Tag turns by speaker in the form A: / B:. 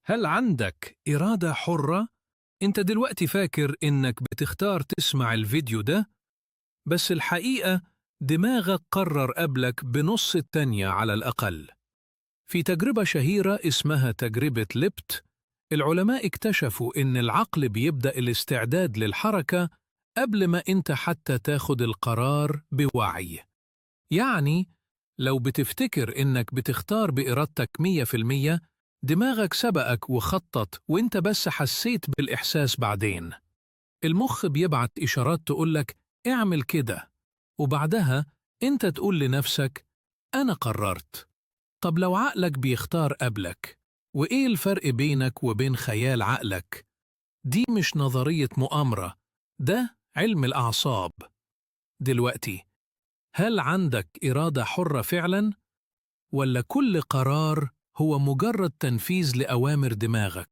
A: هل عندك إرادة حرة؟ أنت دلوقتي فاكر إنك بتختار تسمع الفيديو ده، بس الحقيقة دماغك قرر قبلك بنص التانية على الأقل. في تجربة شهيرة اسمها تجربة ليبت، العلماء اكتشفوا إن العقل بيبدأ الاستعداد للحركة قبل ما أنت حتى تاخد القرار بوعي. يعني لو بتفتكر إنك بتختار بإرادتك 100%، دماغك سبقك وخطط وإنت بس حسيت بالإحساس بعدين. المخ بيبعت إشارات تقولك اعمل كده، وبعدها إنت تقول لنفسك أنا قررت. طب لو عقلك بيختار قبلك، وإيه الفرق بينك وبين خيال عقلك؟ دي مش نظرية مؤامرة، ده علم الأعصاب. دلوقتي هل عندك إرادة حرة فعلاً؟ ولا كل قرار هو مجرد تنفيذ لأوامر دماغك؟